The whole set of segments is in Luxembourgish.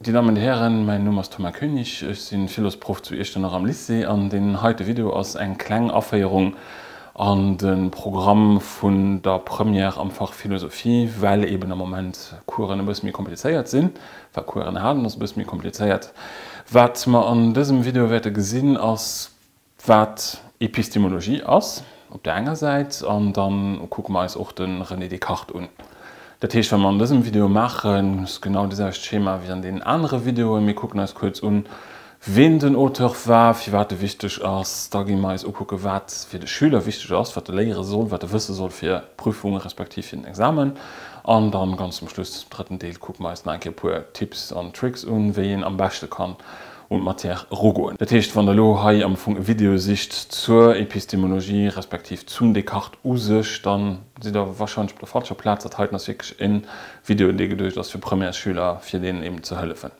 Dir Dammen, Dir Hären, mäin Numm ass Thomas Koenig, ech si Philosproff zu Iechternach am Lycée an deen heite Video ass eng kleng Aféierung an de Programm vun der Première am Fach Philosophie, well eben am Moment Coursen e bësse méi komplizéiert sinn, well Coursen halen ass e bësse méi komplizéiert. Wat mer an dësem Video wäerte gesinn ass, wat Epistemologie ass op där enger Säit, an da kucke mer eis och de René Descartes un. Dat heescht, wat mer an dësem Video maachen, ass genau de selwecht Schema wéi an deenen anere Videoen. Mir kucken eis kuerz un, ween den Auteur war, firwat e wichteg ass. Da gi mer eis ukucken, wat fir de Schüler wichteg ass, wat e léiere soll, wat e wësse soll fir d'Prüfung respektiv fir den Examen. An dann ganz zum Schluss, am drëtten Deel, kucke mer eis nach eng Kéier e puer Tipps an Tricks un, wéi een am beschte kann un d'Matière erugoen. Dat heescht, wann Der elo hei am Fong e Video sicht zur Epistemologie respektiv zum Descartes u sech, da sidd Der wahrscheinlech op der falscher Plaz. Dat heiten ass wierklech e Video, dee geduecht ass fir Premièresschüler, fir deenen eben ze hëllefen.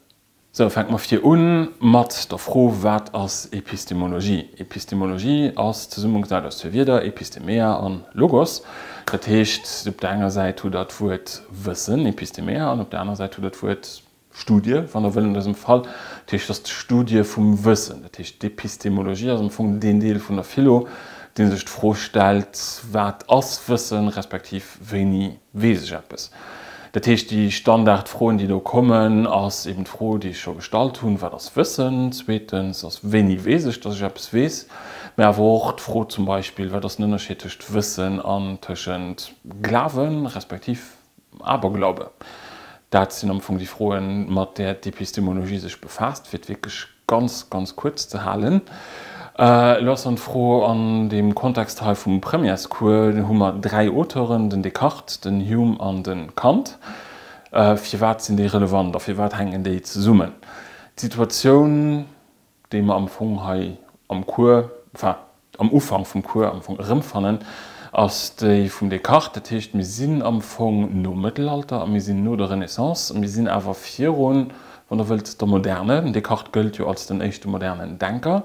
Sou, fänke mer vir un mat der Fro, Wat ass Epistemologie? Epistemologie ass zesummegesat aus zwee Wierder, Epistemea an Logos. Dat heescht, op der enger Säit hutt Der d'Wuert Wëssen, Epistemea, an op der anerer Säit hutt Der d'Wuert Studie, wann Der wëllt, an dësem Fall. Dat heescht, et ass d'Studie vum Wëssen. Dat heescht, d'Epistemologie ass am Fong deen Deel vun der Philo, dee sech d'Fro stellt, Wat ass Wëssen, respektiv wéini weess ech eppes? Dat heescht, déi Standardfroen, déi do kommen, ass eben d'Fro, déi ech scho gestallt hunn, Wat ass Wëssen? Zweetens ass, Wéini weess ech, datt ech eppes weess? Mä awer och d'Fro zum Beispill, Wat ass den Ënnerscheed tëscht Wëssen an tëschent Glawen, respektiv Aberglaube? Dat sinn am Fong déi Froen, mat där d'Epistemologie sech befaasst, fir et wierklech ganz, ganz kuerz ze halen. Elo ass dann d'Fro, an deem Kontext hei vum Premièrescours hu mer dräi Auteuren, den Descartes, den Hume an de Kant. Firwat sinn déi relevant a firwat hänken déi zesummen? D'Situatioun, déi mer am Fong hei am Cours, enfin am Ufank vum Cours am Fong erëmfannen, ass déi vum Descartes. Dat heescht, mir sinn am Fong nom Mëttelalter a mir sinn no der Renaissance, mir sinn awer virun, wann Der wëllt, der Moderne. Den Descartes gëllt jo als den éischte modernen Denker,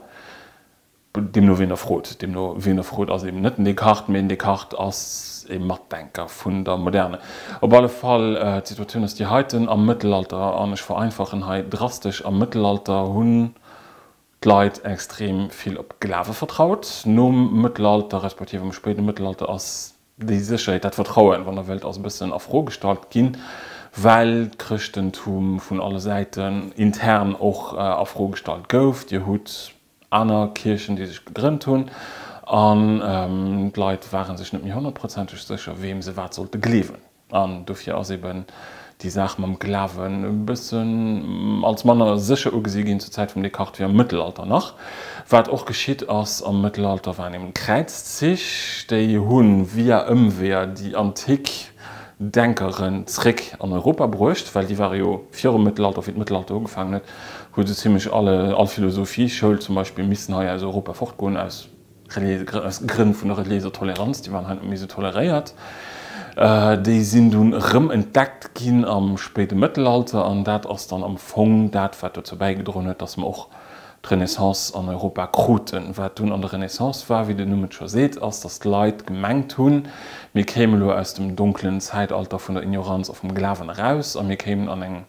deemno wien Der frot. Deemno wien Der frot ass eben net den Descartes, mee den Descartes ass e Matdenker vun der Moderne. Op alle Fall, d'Situatioun ass déi heiten, Am Mëttelalter, an ech vereinfachen hei drastesch, am Mëttelalter hunn d'Leit extrem vill op Glawe vertraut. Nom Mëttelalter, respektiv am spéide Mëttelalter ass déi Sécherheet, dat Vertrauen, wann Der wëllt, ass e bëssen a Fro gestallt ginn, well d'Chrëschtentum vun alle Säiten intern och a Fro gestallt gouf. Dir hutt aner Kierchen, déi sech gegrënnt hunn, an d'Leit ware sech net méi honnertprozenteg sécher, weem se wat sollte gleewen. An dofir ass eben déi Saach mam Glawen e bëssen als manner sécher ugesi ginn zur Zäit vum Descartes wéi am Mëttelalter nach. Wat och geschitt ass am Mëttelalter waren eben d'Kräizzich, déi hu via Ëmweeër déi antik Denkeren zréck an Europa bruecht, well déi ware jo virum Mëttelalter, wéi d'Mëttelalter ugefaangen huet, huet esou zimlech alle, all Philosophieschoul zum Beispill missen hei aus Europa fortgoen aus Aus Grënn vun der reliéiser Toleranz, déi waren hei net méi esou toleréiert. Déi sinn dunn erëm entdeckt ginn am spéide Mëttelalter an dat ass dann am Fong dat, wat dozou bäigedroen huet, datt mer och d'Renaissance an Europa kruten. Wat dunn an der Renaissance war, wéi den Numm et scho seet, ass, datt d'Leit gemengt hunn, mir kéime lo aus dem donkelen Zäitalter vun der Ignoranz a vum Glawen eraus a mir kéimen an eng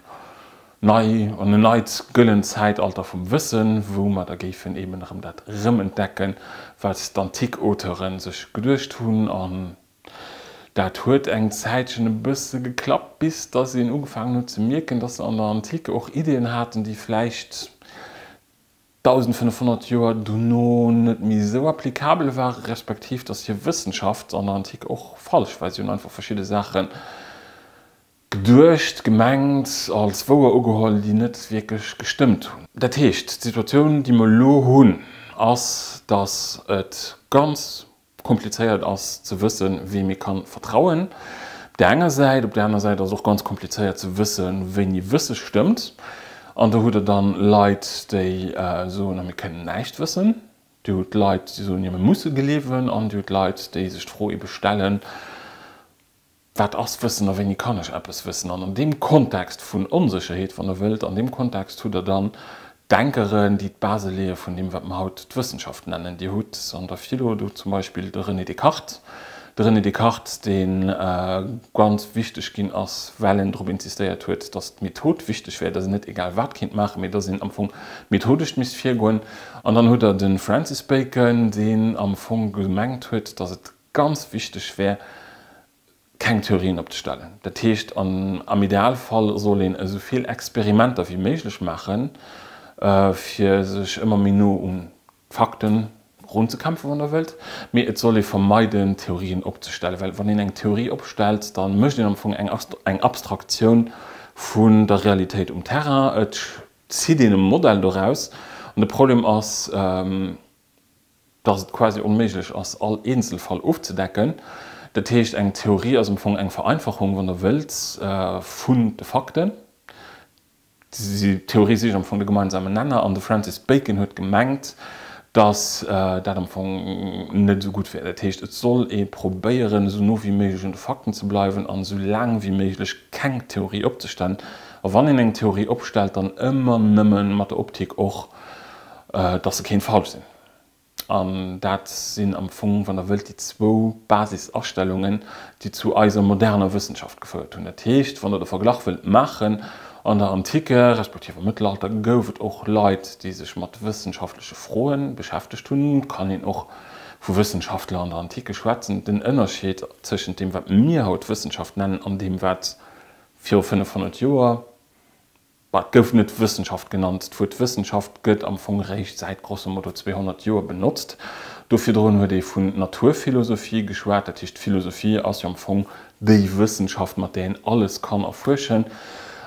Nei, an en neit gëllent Zäitalter vum Wëssen, wou mer da géifen eben erëm dat erëmentdecken, wat d'antik Auteure sech geduecht hunn. An dat huet eng Zäitchen e bësse geklappt, bis dass een ugefaangen huet ze mierken, dass se an der Antike och Ideeën haten, déi vläicht 1.500 Joer dono net méi esou applikabel ware, respektiv dass hir Wëssenschaft an der Antike och falsch war. Si hunn einfach verschidde Saache Geduecht, gemengt, als wouer ugeholl, déi net wierklech gestëmmt hunn. Dat heescht, d'Situatioun, déi mer elo hunn, ass, datt et ganz komplizéiert ass ze wëssen, weem ee ka vertrauen, op där enger Säit. Op där aner Säit ass et och ganz komplizéiert ze wëssen, wéini Wësse stëmmt. An do hutt Der dann Leit, déi soen, a mir kënnen näischt wëssen. Dir hutt Leit, déi soen, jo, mir musse gleewen. An Dir hutt Leit, déi sech d'Fro ebe stellen, Wat ass Wëssen a wéini kann ech eppes wëssen? An an deem Kontext vun Onsécherheet, wann Der wëllt, an deem Kontext hutt Der dann Denkeren, déi d'Base leeë vun deem, wat mer haut d'Wëssenschaft nennen. Dir hutt an der Philo do zum Beispill de René Descartes. De René Descartes, dee ganz wichteg ginn ass, well en drop insistéiert huet, datt d'Method wichteg wär, datt een net egal wat kéint maachen, mee datt een am Fong methodesch misst virgoen. An dann hutt Der de Francis Bacon, deen am Fong gemengt huet, datt et ganz wichteg wär, keng Theorien opzestellen. Dat heescht, am Idealfall soll een esou vill Experimenter wéi méiglech maachen, fir sech ëmmer méi no un d'Fakten erunzekämpfen, wann Der wëllt. Mee et soll ee vermeiden, Theorien opzestellen, well wann een eng Theorie opstellt, da mécht een am Fong eng Abstraktioun vun der Realitéit um Terrain. Et zitt een e Modell doraus. An de Problem ass, dass et quasi onméiglech ass, all Eenzelfall ofzedecken. Dat heescht, eng Theorie ass am Fong eng Vereinfachung, wann Der wëllt, vun de Fakten. D'Theorie sicht am Fong de gemeinsamen Nenner an de Francis Bacon huet gemengt, dass dat am Fong net esou gutt wär. Dat heescht, et soll ee probéieren, esou no wéi méiglech un de Fakten ze bleiwen an esou laang wéi méiglech keng Theorie opzestellen. A wann een eng Theorie opstellt, dann ëmmer nëmme mat der Optik och, dass se kéint falsch sinn. An dat sinn am Fong, wann Der wëllt, déi zwou Basisastellungen, déi zu eiser moderner Wëssenschaft gefouert hunn. Dat heescht, wann Der de Verglach wëllt maachen, an der Antike respektiv am Mëttelalter gouf et och Leit, déi sech mat wëssenschaftleche Froe beschäftegt hunn. Et kann een och vu Wëssenschaftler an der Antike schwätzen. Den Ënnerscheed tëschent deem, wat mir haut Wëssenschaft nennen, an deem, wat viru 500 Joer, Bah, et gouf net Wëssenschaft genannt. D'Wuert Wëssenschaft gëtt am Fong réischt säit grosso modo 200 Joer benotzt. Do virdrun huet ee vun Naturphilosophie geschwat. Dat heescht, d'Philosophie ass jo am Fong déi Wëssenschaft, mat där een alles kann erfuerschen.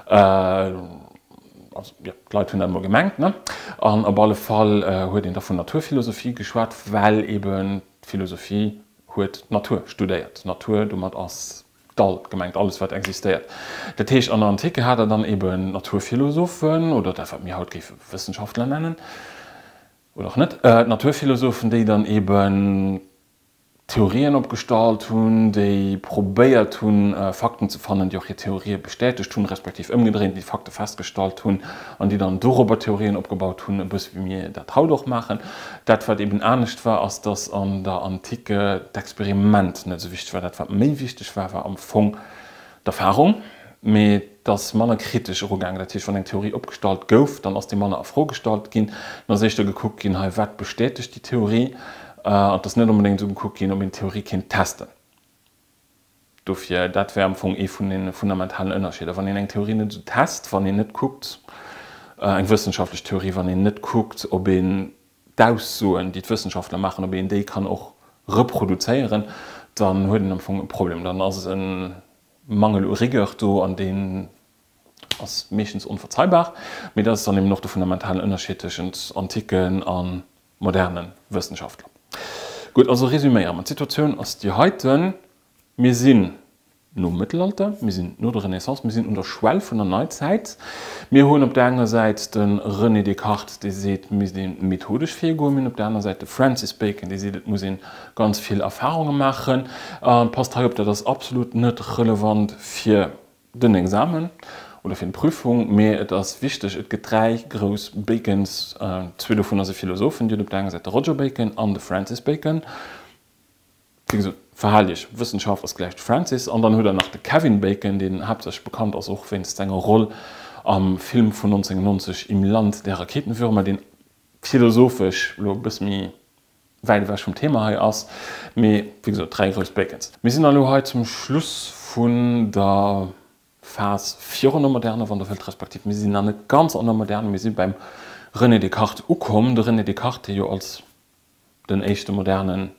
Also, jo, d'Leit hunn dat emol gemengt, ne? An op alle Fall huet een da vun Naturphilosophie geschwat, well eben d'Philosophie huet d'Natur studéiert. D'Natur, domat ass D'All gemengt, alles wat existéiert. Dat heescht, an der Antike hat der dann eben d'Naturphilosophen, oder dat wat mir haut géife Wëssenschaftler nennen, oder och net, d'Naturphilosophen, déi dann eben Theorien opgestallt hunn, déi probéiert hunn, Fakten ze fannen, déi och hir Theorië bestätegt hunn, respektiv ëmgedréint, déi Fakte festgestallt hunn an déi dann dorobber Theorien opgebaut hunn, e bësse wéi mir dat haut och maachen. Dat wat eben anescht war, ass, datt an der Antike d'Experiment net esou wichteg war. Dat wat méi wichteg war, war am Fong d'Erfarung, mee et ass manner kritesch erugaangen. Dat heescht, wann eng Theorie opgestallt gouf, dann ass déi manner a Fro gestallt ginn. Dann ass éischter gekuckt ginn, hei wat bestätegt déi Theorie, an et ass net onbedéngt esou gekuckt ginn, ob een d'Theorie kéint testen. Dofir, dat wär am Fong ee vun de fundamentalen Ënnerscheeder. Wann een eng Theorie net esou test, wann een net kuckt, eng wëssenschaftlech Theorie, wann een net kuckt, ob een d'Aussoen, déi d'Wëssenschaftler maachen, ob een déi kann och reproduzéieren, dann huet een am Fong e Problem. Dann ass e Mangel u Rigueur do an deen ass meeschtens onverzeibar. Mee dat ass dann eben och de fundamentalen Ënnerscheed tëschent antiken a moderne Wëssenschaftler. Gutt, also resüméiere mer, D'Situatioun ass déi heiten, Mir sinn nom Mëttelalter, mir sinn no der Renaissance, mir sinn un der Schwell vun der Neizäit. Mir hunn op där enger Säit de René Descartes, dee seet, et misst ee methodesch virgoen. Mir hunn op där aner Säit de Francis Bacon, dee seet, et muss ee ganz vill Erfarunge maachen. A passt hei op, dat ass absolut net relevant fir den Examen oder fir d'Prüfung, mee et ass wichteg, et gëtt 3 grouss Bacons, zwee dovunner si Philosophen, Dir hutt op der enger Säit de Roger Bacon an de Francis Bacon. Wéi gesot, verhaalt Iech, Wëssenschaft ass gläich de Francis. An dann hutt Der nach de Kevin Bacon, deen haaptsächlech bekannt ass och wéinst senger Roll am Film vun 1990 Im Land der Raketenwürmer, deen philosophesch elo e bësse méi wäit ewech vum Thema hei ass, mee wéi gesot, 3 grouss Bacons. Mir sinn elo hei zum Schluss vun der Phas virun der Moderne, wann Der wëllt, respektiv mir sinn nach net ganz an der Moderne, mir si beim René Descartes ukomm. De René Descartes, dee jo als den éischte modernen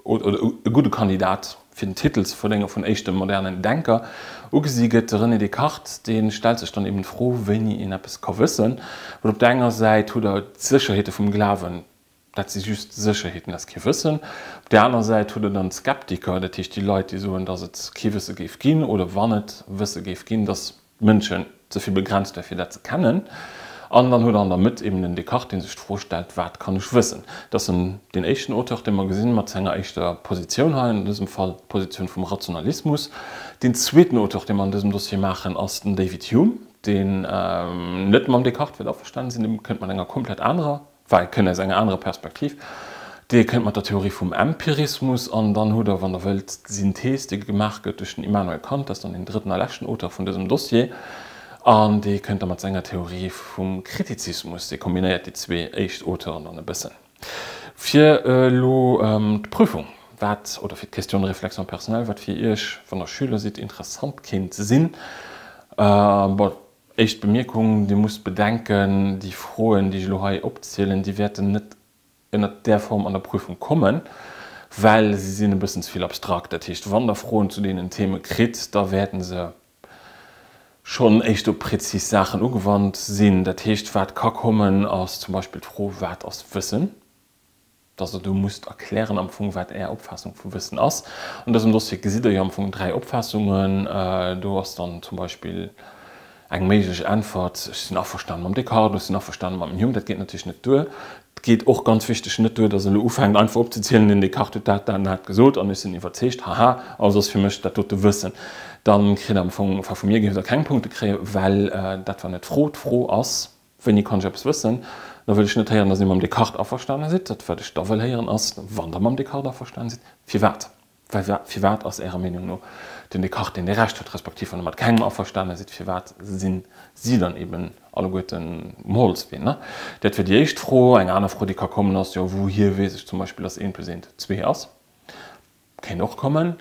oder e gudde Kandidat fir den Titel ze verdénge vun éischte modernen Denker ugesi gëtt. De René Descartes, dee stellt sech dann eben d'Fro, wéini een eppes ka wëssen. Well op der enger Säit hutt Der d'Sécherheete vum Glawen, dat si just Sécherheeten, dat ass kee Wëssen. Op där aner Säit hutt Der dann d'Skeptiker, dat heescht déi Leit, déi soen, datt et kee Wësse géif ginn oder wann et Wësse géif ginn, datt d'Mënschen ze vill begrenzt wär fir dat ze kennen. An dann huet Der an der Mëtt eben den Descartes, dee sech d'Fro stellt, Wat kann ech wëssen? Dat ass en deen éischten Auteur, dee mer gesinn, mat senger éischter Positioun hei, an dësem Fall d'Positioun vum Rationalismus. Deen zweeten Auteur, dee mer an dësem Dossier maachen, ass den David Hume, deen net mam Descartes wäert averstanen sinn, dee kënnt mat enger komplett anerer, well e kënnt aus enger anerer Perspektiv. Dir kënnt mat der Theorie vum Empirismus an dann hutt Der, wann Der wëllt, d'Synthees, déi gemaach gëtt duerch den Immanuel Kant, dat ass dann deen drëtten a leschten Auteur vun dësem Dossier, an dee kënnt da mat senger Theorie vum Kritizismus, dee kombinéiert déi zwee éischt Auteuren dann e bëssen. Fir elo d'Prüfung, wat, oder fir d'Question de réflexion personnelle, wat fir Iech, wann Der Schüler sidd, interessant kéint sinn, bon, éischt Bemierkung, Dir musst bedenken, déi Froen, déi ech elo hei opzielen, déi wäerten net ënnert där Form an der Prüfung kommen, well se sinn e bëssen ze vill abstrakt. Dat heescht, wann Der Froen zu deenen Theme kritt, da wäerten se schonn éischt op prezis Saachen ugewannt sinn. Dat heescht, wat ka kommen, ass zum Beispill d'Fro, Wat ass Wëssen? Dass Der do musst erklären am Fong, wat Är Opfaassung vu Wëssen ass. An dësem Dossier gesitt Der jo am Fong 3 Opfaassungen. Do ass dann zum Beispill Eng méiglech Äntwert, Ech sinn averstanen mam Descartes, ech sinn averstanen mam Hume, dat geet natierlech net duer. Et geet och, ganz wichteg, net duer, datt e elo ufänkt einfach opzezielen, den Descartes huet dat, dat an dat gesot an ech sinn iwwerzeegt, haha, also ass fir mech dat dote Wëssen. Dann kritt Der am Fong, enfin vu mir géift Der keng Punkte kréien, well dat war net d'Fro. D'Fro ass, Wéini kann ech eppes wëssen? Da wëll ech net héieren, datt Dir mam Descartes averstane sidd. Dat wat ech da wëll héieren ass, wann Der mam Descartes averstane sidd, firwat? Well firwat ass Ärer Meenung no den Descartes deen, dee Recht huet, respektiv wann Der mat kengem averstane sidd, firwat sinn si dann eben alleguerten um Holzwee? Ne? Dat wär déi éischt Fro. Eng aner Fro, déi ka kommen, ass, jo, wouhier weess ech zum Beispill, dass eent plus eent zwee ass? Kéint och kommen.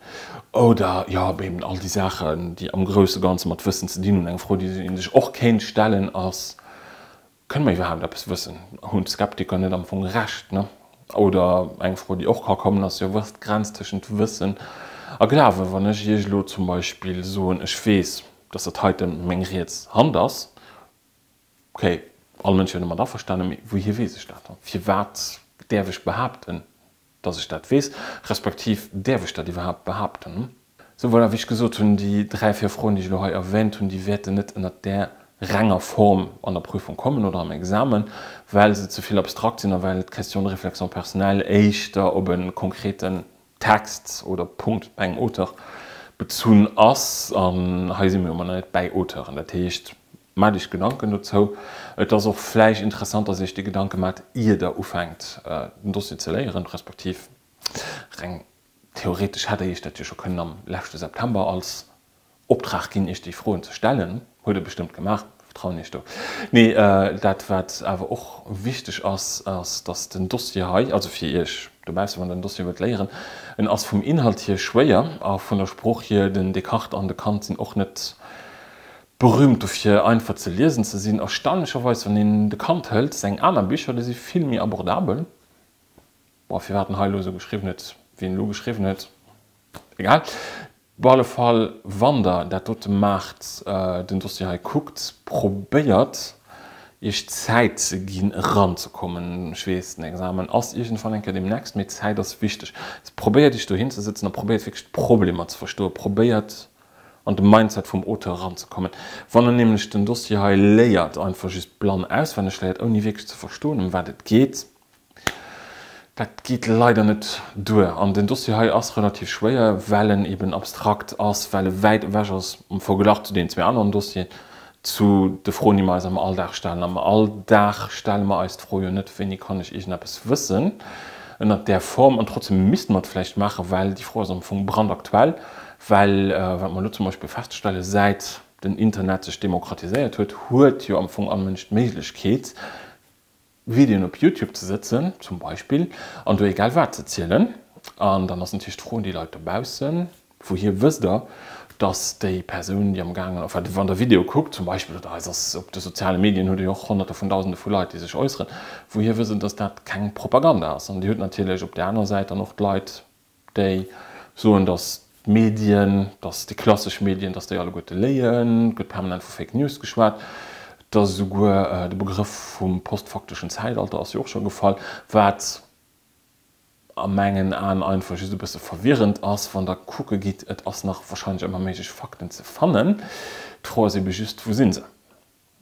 Oder, jo, eben all déi Saachen, déi am grousse Ganze mat Wëssen ze dinn hunn. Eng Fro, déi ee sech och kéint stellen, ass, Kënne mer iwwerhaapt eppes wëssen? Hunn d'Skeptiker net am Fong Recht, ne? Oder eng Fro, déi och ka kommen, ass jo, Wou ass d'Grenz tëschent Wëssen a Glawen? Wann ech Iech elo zum Beispill soen, ech weess, dass dat heite meng riets Hand ass, okay, all Mënsch wier domat averstanen, mee wouhier weess ech dat dann? Firwat däerf ech behaapten, dass ech dat weess, respektiv däerf ech dat iwwerhaapt behaapten? Sou, voilà, wéi ech gesot hunn, déi 3, 4 Froen, déi ech elo hei erwähnt hunn, déi wäerten net ënnert där renger Form an der Prüfung kommen oder am Examen, well se ze vill abstrakt sinn a well d'Question de réflexion personnelle éischter op e konkreten Text oder Punkt bei engem Auteur bezunn ass. An hei si mir jo emmer nach net bäi Auteuren. Dat heescht, Maacht Iech Gedanken dozou. Et ass och vläicht interessant, dass Dir Iech déi Gedanke maacht, ier Der ufänkt, den Dossier ze léieren, respektiv reng theoretesch hätt Der Iech dat jo scho kënnen am leschte September als Optrag ginn, Iech déi Froen ze stellen. Huet Der bestëmmt gemaach, vertrauen Iech do. Nee, dat wat awer och wichteg ass, ass, dass den Dossier hei, also fir Iech dobausse wann Der den Dossier wëllt léieren, en ass vum Inhalt hier schwéier a vun der Sprooch hier, den Descartes an de Kant sinn och net Berühmt dofir einfach ze liesen ze sinn. Erstaunlecherweis, wann een de Kant hëlt, seng aner Bicher, déi si vill méi abordabel. Bon, firwat en hei elo esou geschriwwen huet, wéi en elo geschriwwen huet, egal. Op alle Fall, wann der dat dote maacht, den Dossier hei kuckt, probéiert iech Zäit ze ginn eranzekommen. Ech weess, den Examen ass iergendwann eng Kéier deemnächst, mee Zäit ass wichteg. Probéiert iech dohin ze sëtzen a probéiert wierklech d'Problemer ze verstoen. Probéiert an de Mindset vum Auteur eranzekommen. Wann en nämlech den Dossier hei léiert, einfach just blann auswenneg léiert, ouni wierklech ze verstoen, ëm wat et geet, dat geet leider net duer. An den Dossier hei ass relativ schwéier, well en eben abstrakt ass, well e wäit ewech ass am Verglach zu deenen zwee aneren Dossieren, zu de Froen, déi mer eis am Alldag stellen. Am Alldag stelle mer eis d'Fro jo net, Wéini kann ech iergendeppes wëssen? ënnert där Form. An trotzdem misste mer et vläicht maachen, well déi Fro ass am Fong brandaktuell, well wat mer elo zum Beispill feststellen, säit den Internet sech demokratiséiert huet, huet jo am Fong all Mënsch d'Méiglechkeet, Videoen op Youtube ze sëtzen, zum Beispill, an do egal wat ze zielen. An dann ass natierlech d'Fro un déi Leit dobaussen, Wouhier wësst Der, dass déi Persoun, déi am gaangen, enfin, wann Der Videoe kuckt zum Beispill, oder eis ass op de soziale Medien hutt Der jo och Honnerte vun Dausende vu Leit, déi sech äusseren, wouhier wësst Der, dass dat keng Propaganda ass? An Dir hutt natierlech op där aner Säit dann och d'Leit, déi soen, datt d'Medien, datt déi klassesch Medien, datt déi alleguerte léien, et gëtt permanent vu Fake News geschwat, et ass esouguer de Begrëff vum postfakteschen Zäitalter ass jo och scho gefall, wat a mengen Aen einfach just e bësse verwirrend ass, wann Der kucke gitt, et ass nach wahrscheinlech ëmmer méiglech Fakten ze fannen, d'Fro ass ebe just, wou si se?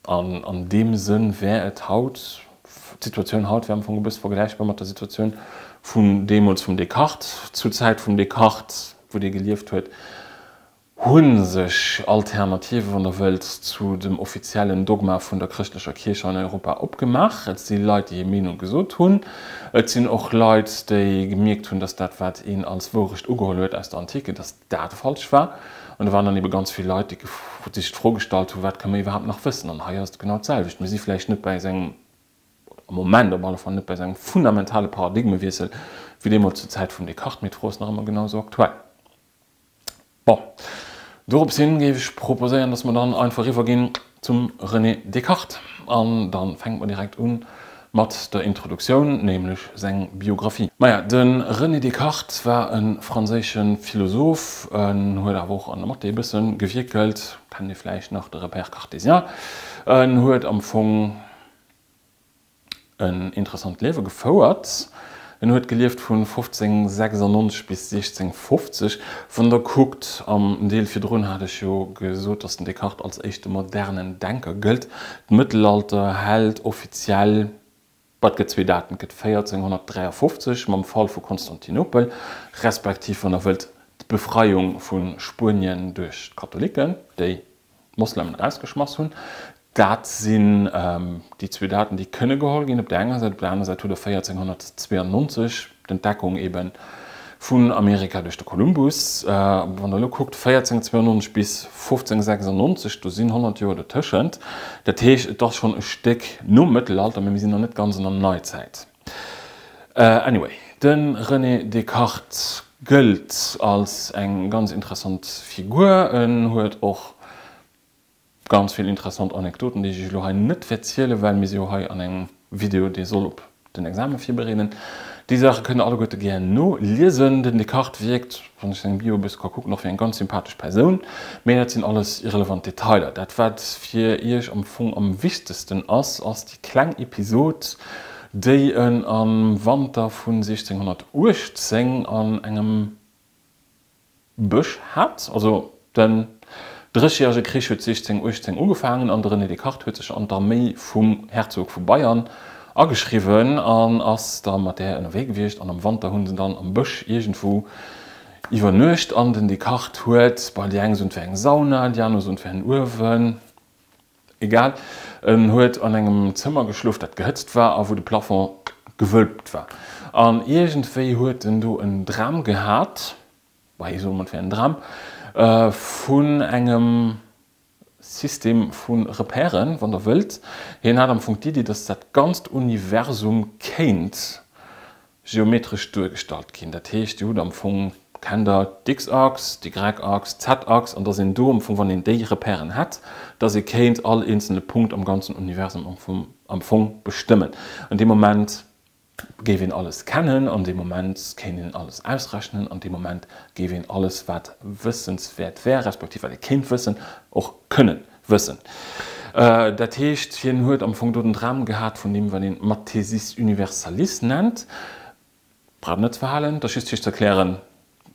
An an deem Sënn wär et haut, d'Situatioun haut wär am Fong e bësse vergläichbar mat der Situatioun vun deemools vum Descartes, zur Zäit vum Descartes, wou dee gelieft huet, Hu sech Alternativen, wann Der wëllt, zu dem offiziellen Dogma vun der chrëschtlecher Kierch an Europa opgemaach. Et si Leit, déi hir Meenung gesot hunn. Et sinn och Leit, déi gemierkt hunn, dass dat, wat een als Wourecht ugeholl huet aus der Antike, dass dat falsch war. An do waren dann ebe ganz vill Leit, déi sech d'Fro gestallt hunn, Wat kënne mer iwwerhaapt nach wëssen? An hei ass et genau d'selwecht. Mir si vläicht net bei esou engem, am Moment op alle Fall net bei esou engem fundamentale Paradigmewiessel wéi deemools zur Zäit vum Descartes, mee d'Fro ass nach ëmmer genau esou aktuell. Bon, dorops hin géif ech proposéieren, dass mer dann einfach eriwwer ginn zum René Descartes. An da fänke mer direkt un mat der Introduktioun, nämlech seng Biographie. Maja, de René Descartes war e franséische Philosoph, en huet awer och an der Mathé e bësse gewierkelt, kennt ee vläicht nach, de Repère cartésien. En huet am Fong en interessant Liewe gefouert. En huet gelieft vu 1596 bis 1650. Wann der kuckt, am Deel virdrun hat ech jo gesot, datt den Descartes als éischte modernen Denker gëllt. D'Mëttelalter hält offiziell, bah, et gëtt zwee Daten, et gëtt 1453 mam Fall vu Konstantinopel, respektiv, wann der wëllt, d'Befreiung vu Spuenien duerch d'Katholiken, déi d'Moslemen erausgeschmass hunn. Dat sinn déi zwee Daten, déi kënne geholl ginn op där enger Säit. Op där aner Säit hutt Der 1492, d'Entdeckung eebe vun Amerika duerch de Kolumbus. Wann Der elo kuckt, 1492 bis 1596, do sinn 100 Joer dotëschent. Dat heescht, et ass schonn e Stéck nom Mëttelalter, mee mir sinn nach net ganz an der Neizäit. Anyway, de René Descartes gëllt als eng ganz interessant Figur. En huet och ganz vill interessant Anekdoten, déi ech iech elo hei net wäert zielen, well mir si jo hei an engem Video, dee soll op den Examen virbereeden. Déi Saache kënnt der alleguerte gär noliesen. Den Descartes wierkt, wann ech seng Bio e bësse ka kucken, och wéi eng ganz sympathesch Persoun. Mee dat sinn alles irrelevant Detailer. Dat, wat fir iech am Fong am wichtegsten ass, ass déi kleng Episod, déi en am Wanter vu 1618 an engem Bësch hat. Also den Drëssegjärege Krich huet 1618 ugefaangen an de René Descartes huet sech an d'Arméi vum Herzog vu Bayern ageschriwwen an ass da mat där ënnerwee gewiescht an am Wanter hu se dann am Bësch iergendwou iwwernuecht an den Descartes huet, bei déi eng soen et wär eng Sauna, déi aner soen et wär en Uewen, Egal, en huet an engem Zëmmer geschlof, dat gehëtzt war a wou de Plafond gewölbt war. An iergendwéi huet en do en Dram gehat, bah, ech soe mol, et wär en Dram, vun engem System vu Repèren, wann Der wëllt. Hien hat am Fong d'Iddi, dass dat ganzt Universum kéint geometresch duergestallt ginn. Dat heescht, Dir hutt am Fong, kennt Der d'X-Achs, d'Y-Achs, d'Z-Achs, an dass een do am Fong, wann een déi Repèren hätt, dass ee kéint all eenzele Punkt am ganzen Universum am Fong bestëmmen. An deem Moment géif een alles kennen, an deem Moment kéint een alles ausrechnen, an deem Moment géif een alles, wat wëssenswäert wär, respektiv wat ee kéint wëssen, och kënnen Wëssen. Dat heescht, hien huet am Fong do den Dram gehat vun deem, wat een Mathesis universalis nennt. Braucht net ze verhalen, dat ass just fir iech ze erklären,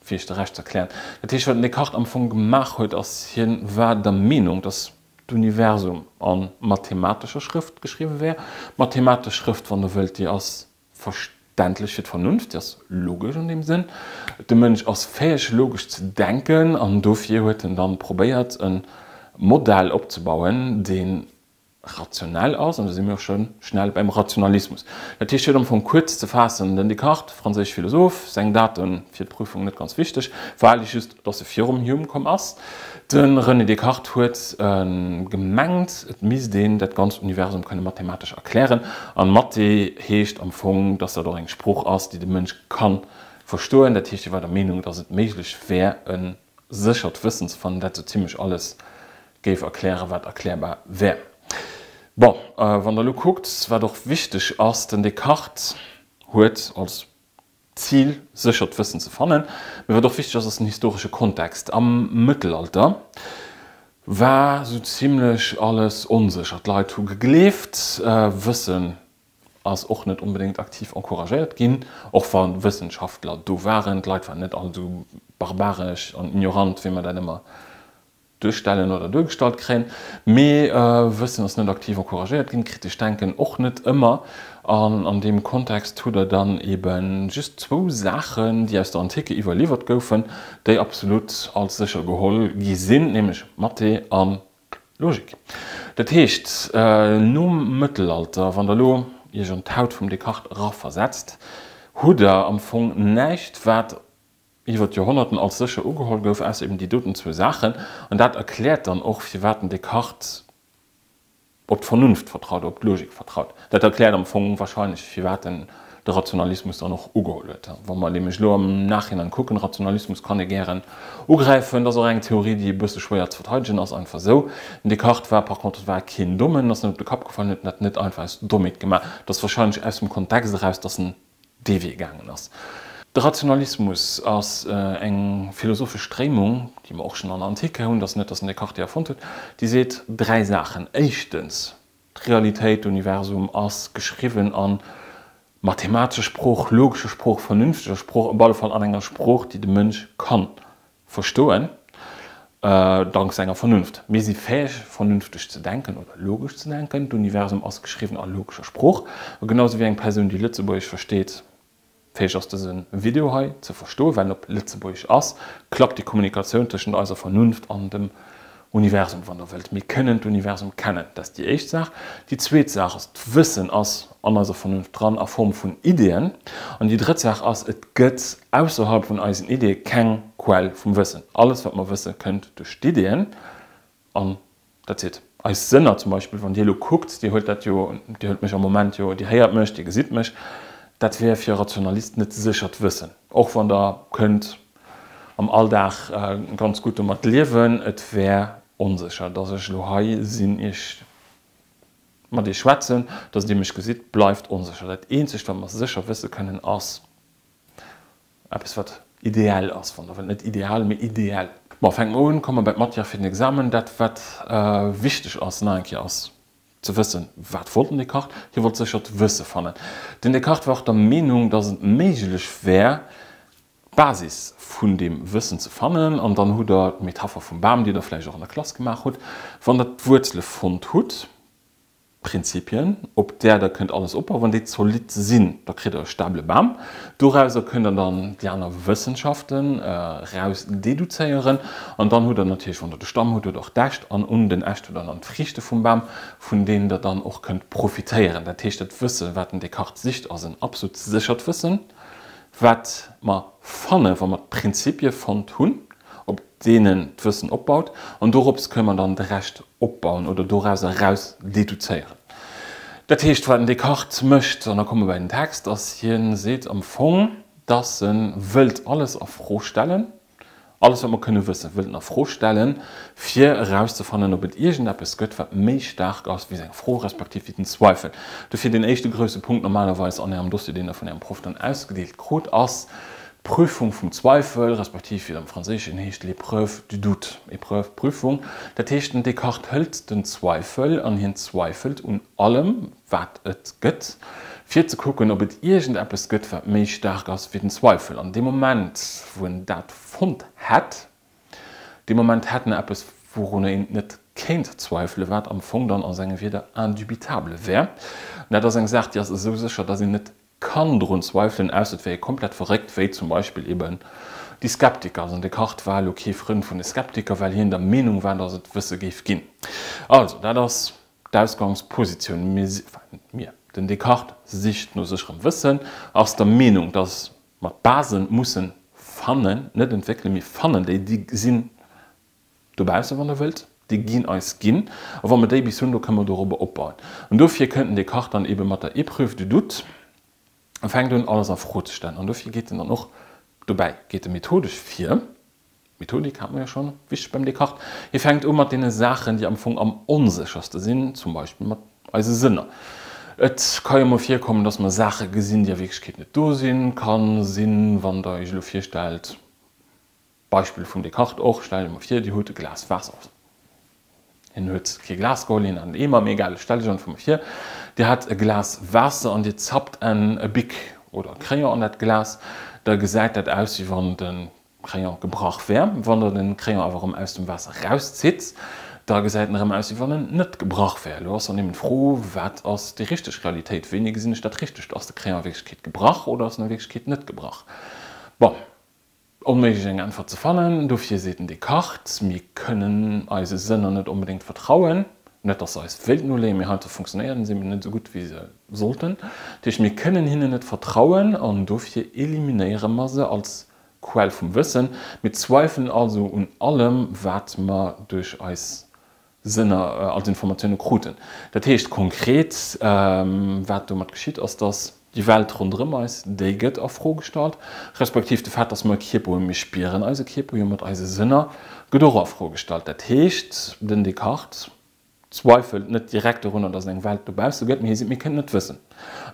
fir iech de Rescht ze erklären. Dat heescht, wat den Descartes am Fong gemaach huet, ass, hien war der Meenung, dass d'Universum a mathematescher Schrëft geschriwwe wär. Mathematesch Schrëft, wann Der wëllt, déi ass Verständlech fir d'Vernunft, déi ass logesch an deem Sënn. De Mënsch ass fäeg logesch ze denken an dofir huet en dann probéiert e Modell opzebauen, dee rationell ass, an do si mir och scho schnell beim Rationalismus. Dat heescht, fir et am Fong kuerz ze faassen, den Descartes, franséische Philosoph, seng Date fir d'Prüfung net ganz wichteg, verhale ech just, dass e virum Hume komm ass. De René Descartes huet gemengt, et misst een dat ganzt Universum kënne mathematesch erklären. An Mathé heescht am Fong, dass dat och eng Sprooch ass, déi de Mënsch ka verstoen. Dat heescht, hie war der Meenung, dass et méiglech wär, e séchert Wëssen ze fannen, dat sou zimmlech alles géif erklären, wat erklärbar wär. Bon, wann Der elo kuckt, wat och wichteg ass, Den Descartes huet als Zil, séchert Wëssen ze fannen. Mee wat och wichteg ass, ass den historesche Kontext. Am Mëttelalter war sou zimlech alles onsécher. D'Leit hu gegleeft, Wëssen ass och net onbedéngt aktiv encouragéiert ginn, och wa Wëssenschaftler do waren. D'Leit waren net all esou barbaresch an ignorant, wéi mer dat ëmmer duerstellen oder duergestallt kréien, mee Wëssen ass net aktiv encouragéiert ginn, kritescht Denken och net ëmmer. An an deem Kontext hutt Der dann ebe just zwou Saachen, déi aus der Antike iwwerliwwert goufen, déi absolut als sécher geholl gi sinn, nämlech Mathé an Logik. Dat heescht, nom Mëttelalter, wann Der elo Iech an d'Haut vum Descartes eraversetzt, hutt Der am Fong näischt, wat iwwer d'Joerhonnerten als sécher ugeholl gouf, ausser eben déi doten zwou Saachen. An dat erkläert dann och, firwat den Descartes op d'Vernunft vertraut, op d'Logik vertraut. Dat erkläert am Fong wahrscheinlech, firwat en de Rationalismus dann och ugeholl huet. Wa mer nämlech elo am Nachhinein kucken, Rationalismus kann ee gären ugräifen, dat ass och eng Theorie, déi e bësse schwéier ze verteidegen ass, einfach esou. Den Descartes war par contre war keen Dommen, ass net op de Kapp gefallen, huet dat net einfach aus Dommheet gemaach. Dat ass wahrscheinlech aus dem Kontext eraus, dass en dee Wee gaangen ass. De Rationalismus ass eng philosophesch Stréimung, déi mer och schonn an der Antike hunn, et ass net, datt en Descartes déi erfonnt huet, déi seet dräi Saachen, Éischtens, d'Realitéit, d'Universum ass geschriwwen a mathematescher Sprooch, logescher Sprooch, vernünfteger Sprooch, op alle Fall an enger Sprooch, déi de Mënsch kann Verstoen, dank senger Vernunft. Mir si fäeg, vernünfteg ze denken oder logesch ze denken. D'Universum ass geschriwwen a logescher Sprooch. A genau sou wéi eng Persoun, déi Lëtzebuergesch versteet, fäeg ass dëse Video hei ze verstoen, well en op Lëtzebuergesch ass, klappt déi Kommunikatioun tëschent eiser Vernunft an dem Universum, wann Der wëllt. Mir kënnen d'Universum kennen. Dat ass déi éischt Saach. Déi zweet Saach ass, d'Wëssen ass an eiser Vernunft dran a Form vun Ideeën. An déi drëtt Saach ass, et gëtt ausserhalb vun eisen Ideeë keng Quell vum Wëssen. Alles, wat mer wëssen, kënnt duerch d'Ideeën. An that's it. Eis Sënner zum Beispill, wann Dir elo kuckt, Dir huelt dat jo, Dir huelt mech am Moment jo, Dir héiert mech, Dir gesitt mech, dat wär fir e Rationalist net séchert Wëssen. Och wann Der kënnt am Alldag ganz gutt domat liewen. Et wär onsécher, dass ech elo hei sinn, iech mat iech schwätzen, dass dir mech gesitt, bleift onsécher. Dat eenzegt, wat mer sécher wësse kënnen, ass eppes, wat ideell ass, wann der wëllt, net ideal, mee ideell. Bon, fänke mer un, komme mer bei d'Matière fir den Examen. Dat, wat wichteg ass, nach eng Kéier, ass ze wëssen, wat wollt den Descartes? Hie wollt séchert Wësse fannen. Den Descartes war och der Meenung, dass et méiglech wär, d'Basis vun deem Wëssen ze fannen. An dann hutt Der d'Metapher vum Bam, déi Der vläicht och an der Klass gemaach hutt. Wann Der d'Wuerzele fonnt hutt, d'Prinzipien, op där Der kënnt alles opbauen, wann déi zolidd sinn, da kritt Der e stabele Bam. Dorauser kënnt Der dann déi aner Wëssenschaften eraus deduzéieren. An dann hutt Der natierlech, wann Der de Stamm hutt, hutt Der och d'Äscht. An un den Äscht hutt Der dann d'Friichte vum Bam, vun deenen Der dann och kënnt profitéieren. Dat heescht, dat Wëssen, wat den Descartes sicht, ass en absolut séchert Wëssen. Wat mer fanne wa mer d'Prinzipie fonnt hunn, op deenen d'Wëssen opbaut, an dorops kënne mer dann de Rescht opbauen oder dorauser eraus deduzéieren. Dat heescht, wat den Descartes mécht, an da komme mer bei den Text, ass, hie seet am Fong, dass e wëllt alles a Fro stellen, Alles wat mer kënne wëssen, wëllt en a Fro stellen, fir erauszefannen, ob et iergendeppes gëtt, wat méi staark ass wéi seng Fro, respektiv wéi den Zweifel. Dofir deen éischte grousse Punkt normalerweis an Ärem Dossier, deen Der vun Ärem Proff dann ausgedeelt krut, ass d'Prüfung vum Zweifel, respektiv wéi et am Franséischen heescht, l'épreuve du doute, Épreuve, Prüfung. Dat heescht, den Descartes hëlt den Zweifel an hien zweifelt un allem, wat et gëtt, fir ze kucken, ob et iergendeppes gëtt, wat méi staark ass wéi den Zweifel. An dee Moment, wou en dat fonnt hätt, dee Moment hätt en eppes, wourunner een net kéint zweifelen, wat am Fong dann a senge Wierder indubitable wär. An dat ass eng Saach, déi ass esou sécher, dass een net kann drun zweifelen, ausser et wär ee komplett verréckt, wéi zum Beispill eben déi Skeptiker. Also den Descartes war elo kee Frënd vun de Skeptiker, well hien der Meenung war, dass et Wësse géif ginn. Also, dat ass D'Ausgangspositioun, mir, mir, den Descartes sicht no sécherem Wëssen, ass der Meenung, dass mer d'Basen mussen fannen, net entwéckelen, mee fannen, déi, déi sinn dobaussen, wann Der wëllt, déi ginn eis ginn, a wa mer déi bis hunn, do kënne mer dorobber opbauen. An dofir kënnt den Descartes dann ebe mat der Épreuve du doute a fänkt un, alles a Fro ze stellen. An dofir geet en dann och dobäi, geet e methodesch vir, Methodik hat mer jo schonn, wichteg beim Descartes. Hie fänkt u mat deene Saachen, déi am Fong am onsécherste sinn, zum Beispill mat eise Sënner. Et ka jo mol virkommen, dass mer Saache gesinn, déi a Wierklechkeet net do sinn. Ka sinn, wann Der Iech elo virstellt, Beispill vum Descartes och, stellt Iech mol vir, Dir hutt e Glas Waasser, Hien huet kee Glas geholl, hien hat en Eemer, mee egal, stellt Iech einfach mol vir, Dir hat e Glas Waasser an Dir zappt en e Bic oder e Crayon an dat Glas, da gesäit dat aus, wéi wann de Crayon gebrach wär. Wann Der de Crayon awer erëm aus dem Waasser erauszitt, Da gesäit en erëm aus, wéi wann en net gebrach wär. Elo ass dann eben d'Fro, Wat ass déi richteg Realitéit? Wéini gesinn ech dat Richtegt? Ass de Crayon a Wierklechkeet gebrach oder ass en a Wierklechkeet net gebrach? Bon, onméiglech eng Äntwert ze fannen. Dofir seet den Descartes, Mir kënnen eise Sënner net onbedéngt vertrauen. Net, datt se eis wéilten noleeën, mee heiansdo funktionéieren se eben net esou gutt, wéi se sollten. Dat heescht, mir kënnen hinnen net vertrauen an dofir eliminéiere mer se als Quell vum Wëssen. Mir zweifelen also un allem, wat mer duerch eis Sënner als Informatioune kruten. Dat heescht konkret, wat domat geschitt, ass, dass déi Welt ronderëm eis, déi gëtt a Fro gestallt, respektiv de Fait, dass mer e Kierper hunn, mir spieren eise Kierper jo mat eise Sënner, gëtt och a Fro gestallt. Dat heescht, den Descartes zweifelt net direkt dorunner, dass et eng Welt dobausse gëtt, mee hie seet, mir kënnen net wëssen.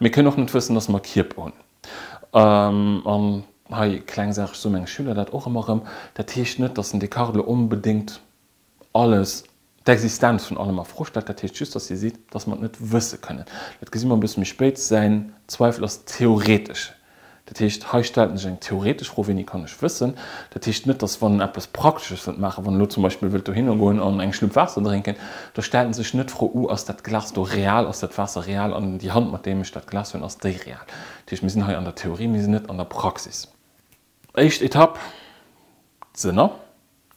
Mir kënnen och net wëssen, dass mer e Kierper hunn. An hei, kleng Saach, ech soe menge Schüler dat och ëmmer erëm, dat heescht net, dass den Descartes elo onbedéngt alles, d'Existenz vun allem a Fro stellt. Dat heescht just, dass hie seet, dass mer et net wësse kënnen. Dat gesi mer e bësse méi spéit. Säin Zweifel ass theoretesch. Dat heescht, hei stellt en sech eng theoretesch Fro, Wéini kann ech wëssen? Dat heescht net, dass wann en eppes Praktesches wëllt maachen, wann en elo zum Beispill wëllt dohinner goen an eng Schlupp Waasser drénken, da stellt en sech net d'Fro, Uh, ass dat Glas do real, ass dat Waasser real an déi Hand, mat deem ech dat Glas hunn, ass déi real? Dat heescht, mir sinn hei an der Theorie, mir sinn net an der Praxis. Éischt Etapp, d'Sënner.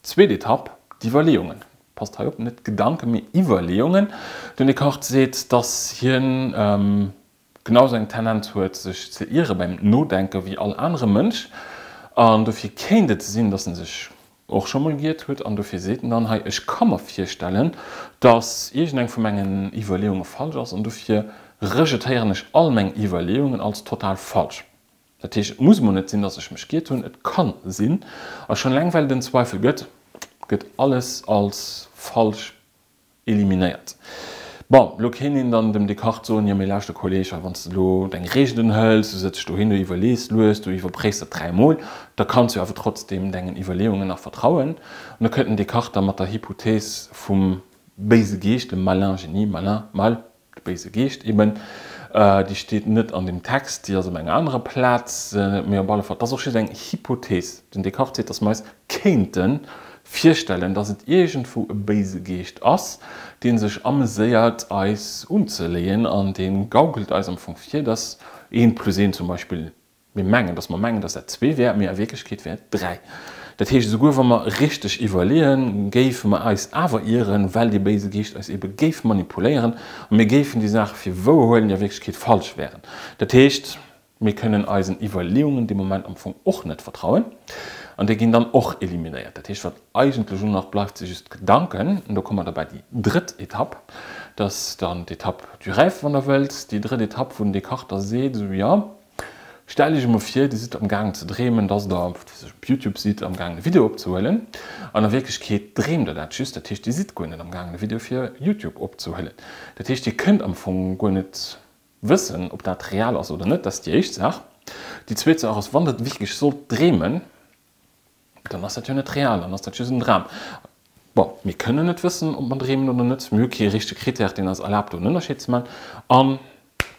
Zweet Etapp, d'Iwwerleeungen. Passt hei op, net Gedanken, mee Iwwerleeungen. Den Descartes seet, dass hien genau sou eng Tendenz huet, sech ze iere beim Nodenke wéi all anere Mënsch. An dofir kéint et sinn, dass en sech och scho mol giert huet. An dofir seet en dann hei, Ech ka mer virstellen, dass iergendeng vu mengen Iwwerleeunge falsch ass an dofir rejetéieren ech all meng Iwwerleeungen als total falsch. Dat heescht, et muss emol net sinn, dass ech mech giert hunn, et ka sinn. A schonn eleng well et en Zweifel gëtt, gëtt alles als falsch eliminéiert. Bon, elo kéint een dann dem Descartes soen, jo mee lauschter Kolleg, hei wann s de elo deng Reegelen hëls, du sëtz dech dohin, du iwwerlees lues, du iwwerpréifs dat dräimol, da kanns du awer trotzdeem dengen Iwwerleeungen nach vertrauen. An da kënnt den Descartes da mat der Hypothees vum béise Geescht, le malin génie, malin, mal, De béise Geescht eben, déi steet net an deem Text, déi ass op enger anerer Plaz, mee op alle Fall, et ass och just eng Hypothees. Den Descartes seet, datt mer eis kéinte virstellen, datt et iergendwou e béise Geescht ass, dee sech ameséiert, eis unzeléien, an dee gaukelt eis am Fong vir, datt eent plus eent zum Beispill Mir mengen, dass mer mengen, dass dat zwee wär, mee a Wierklechkeet wär et dräi. Dat heescht, esouguer wa mer richteg iwwerleeën, géife mer eis awer ieren, well dee béise Geescht eis ebe géif manipuléieren a mir géifen déi Saache fir wouer huelen, déi a Wierklechkeet falsch wären. Dat heescht, mir kënnen eisen Iwwerleeungen dee Moment am Fong och net vertrauen an déi ginn dann och eliminéiert. Dat heescht, wat eigentlech elo nach bleift, si just d'Gedanken. An do komme mer da bei déi drëtt Etapp. Dat ass dann d'Etapp du rêve, wann Der wëllt, déi drëtt Etapp, wou den Descartes da seet, esou, jo, Stellt Iech emol vir, Dir sidd am gaangen ze dreemen, dass Der, wat weess ech, op Youtube sidd, am gaangen e Video opzehuelen. An a Wierklechkeet dreemt Der dat just. Dat heescht, Dir sidd guer net am gaangen e Video fir Youtube opzehuelen. Dat heescht, Dir kënnt am Fong guer net wëssen, ob dat real ass oder net. Dat ass déi éischt Saach. Déi zweet Saach ass, wann Der wierklech sollt dreemen, Dann ass dat jo net real, dann ass dat just en Dram. Bon, mir kënnen net wëssen, ob mer dreemen oder net. Mir hu kee richtege Critère, deen eis erlaabt, do en Ënnerscheed ze maachen. A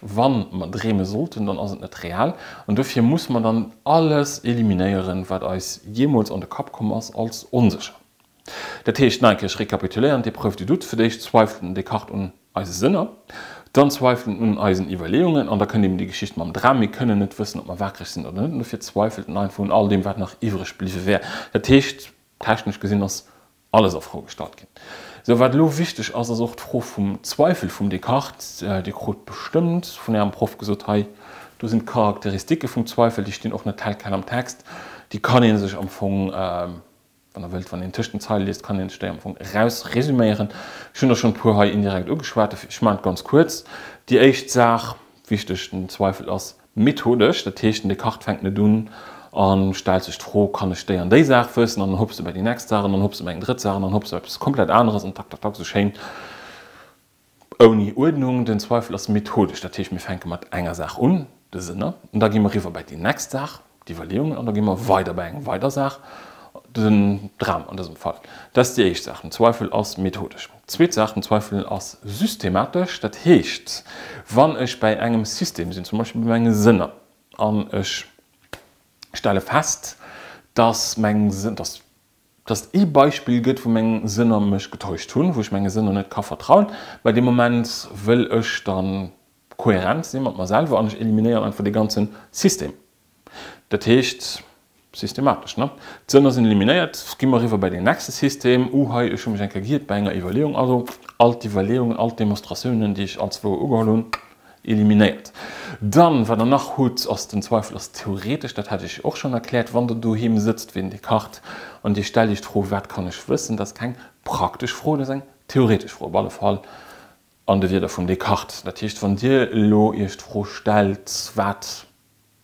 wa mer dreeme sollten, dann ass et net real. An dofir musse mer dann alles eliminéieren, wat eis jeemools an de Kapp komm ass, als onsécher. Dat heescht, nach eng Kéier, ech rekapituléieren, d'Épreuve du doute, fir d'éischt zweifelt den Descartes un eise Sënner, dann zweifelt en un eisen Iwwerleeungen an da kënnt eben déi Geschicht mam Dram, mir kënnen net wëssen, ob mer wakereg sinn oder net an dofir zweifelt en einfach un all deem, wat nach iwwreg bliwwe wär. Dat heescht, technesch gesinn ass alles a Fro gestallt ginn. Sou, wat elo wichteg ass, ass och d'Fro vum Zweifel vum Descartes. Dir krut bestëmmt vun Ärem Proff gesot, hei, do sinn d'Charakteristike vum Zweifel, déi stinn och net tel quel am Text, déi kann ee sech am Fong, Wann Der wëllt, wann een tëscht den Zeile liest, kann een sech déi am Fong eraus resüméieren. Ech hunn der schonn e puer hei indirekt ugeschwat, dofir ech maachen et ganz kuerz. Déi éischt Saach, wichteg, den Zweifel ass methodesch. Dat heescht, den Descartes fänkt net un a stellt sech d'Fro, Kann ech déi an déi Saach wëssen? An dann hopst e bei déi nächst Saach an dann hopst e bei eng drëtt Saach an dann hopst e bei eppes komplett aneres an tak, tak, tak, esou schéin Ouni Uerdnung, den Zweifel ass methodesch, dat heescht mir fänke mat enger Saach un, de Sënner, an da gi mer eriwwer bei déi nächst Saach, d'Iwwerleeungen, an da gi mer weider bei eng weider Saach, den Dram an dësem Fall. Dat ass déi éischt Saach, den Zweifel ass methodesch. Zweet Saach, den Zweifel ass systematesch, dat heescht, wann ech bäi engem System sinn, zum Beispill bei menge Sënner, an ech stelle fest, dass meng Sënn, dass. Dass et ee Beispill gëtt, wou meng Sënner mech getäuscht hunn, wou ech menge Sënner net ka vertrauen, bei deem Moment wëll ech da kohärent si mat mer selwer an ech eliminéieren einfach dee ganze System. Dat heescht, systematesch, ne? D'Sënner sinn eliminéiert, gi mer eriwwer bei deen nächste System. Uh, hei, ech hu mech eng Kéier giert bei enger Iwwerleeung. Also all d'Iwwerleeungen, all d'Demonstratiounen, déi ech als wouer ugeholl hunn, eliminéiert. Dann, wat Der nach hutt, ass den Zweifel ass theoretesch, dat hat ech och schonn erkläert, wann Der doheem sëtzt wéi den Descartes an Dir stellt Iech d'Fro, Wat kann ech wëssen? Dat ass keng praktesch Fro, dat ass eng theoretesch Fro, op alle Fall an de Wierder vum Descartes. Dat heescht, wann Dir elo Iech d'Fro stellt, Wat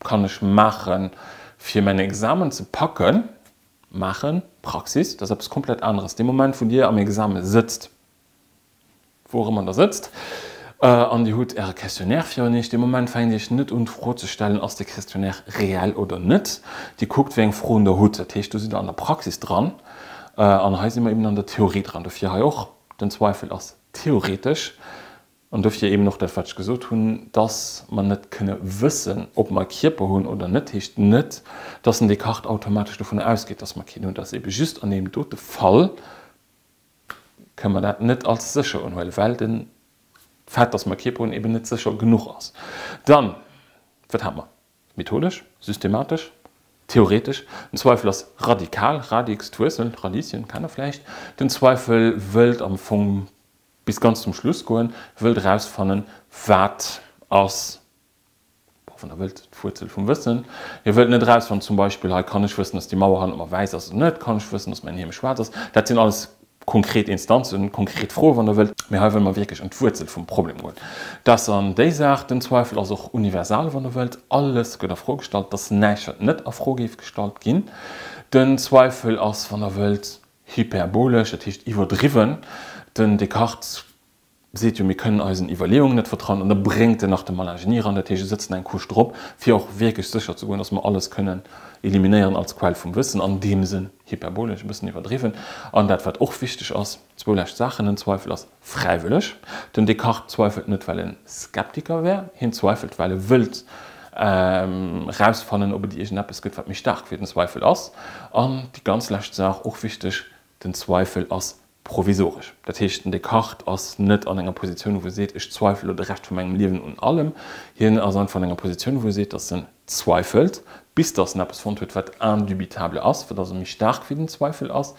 kann ech maachen, fir mäin Examen ze packen? Maachen, Praxis, dat ass eppes komplett aneres. Dee Moment, wou Dir am Exame sëtzt, wou och ëmmer Der sëtzt, an Dir hutt Äre Questionnaire virun Iech, dee Moment fänkt Iech net un d'Fro ze stellen, ass dee Questionnaire reell oder net. Dir kuckt, wéi eng Froen Der hutt. Dat heescht, do sidd Der an der Praxis dran an hei si mer eben an der Theorie dran. Dofir hei och, den Zweifel ass theoretesch an dofir eben och dat, wat ech gesot hunn, dass mer net kënne wëssen, ob mer e Kierper hunn oder net, heescht net, dass den Descartes automatesch dovunner ausgeet, dass mer keen hunn. Dat ass ebe just an deem dote Fall, kënne mer dat net als sécher unhuelen, well de Fait, dass mer Kierper hunn, eben net sécher genuch ass. Dann, wat hate mer? Methodesch, systematesch, theoretesch. Den Zweifel ass radikal, radix, d'Wuerzel, Radieschen, kennt Der vläicht. Den Zweifel wëllt am Fong bis ganz zum Schluss goen, wëllt erausfannen, wat ass Bon, wann Der wëllt, d'Wuerzel vum Wëssen. Dir wëllt net erausfannen, zum Beispill, hei, kann ech wëssen, dass déi Mauer hannert mer wäiss ass oder net? Kann ech wëssen, dass mäin Hiem schwaarz ass? Dat sinn alles konkret Instanzen, konkret Froen, wann Der wëllt. Mee hei wëlle mer wierklech un d'Wuerzel vum Problem goen. Dat an déi Saach. Den Zweifel ass och universal, wann Der wëllt. Alles gëtt a Fro gestallt. Et ass näischt, wat net a Fro géif gestallt ginn. Den Zweifel ass, wann Der wëllt, hyperbolesch, dat heescht iwwerdriwwen. Den Descartes seet jo, mir kënnen eisen Iwwerleeungen net vertrauen, an da bréngt en nach de Malingenie eran, dat heescht, e sëtzt eng Couche drop, fir och wierklech sécher ze goen, dass mer alles kënnen eliminéieren als Quell vum Wëssen, an deem Sënn hyperbolesch, e bëssen iwwerdriwwen. An dat, wat och wichteg ass, zwou lescht Saachen, Den Zweifel ass fräiwëlleg. Den Descartes zweifelt net, well e Skeptiker wär, hien zweifelt, well e wëllt erausfannen, ob et iergendeppes gëtt, wat méi staark wéi den Zweifel ass. An déi ganz lescht Saach, och wichteg, Den Zweifel ass Provisoresch. Dat heescht, den Descartes ass net an enger Positioun, wou e seet, ech zweifele lo de Rescht vu mengem Liewen un allem. Hien ass einfach an enger Positioun, wou e seet, datt en zweifelt, bis datt en eppes fonnt huet, wat indubitable ass, wat also méi staark wéi den Zweifel ass.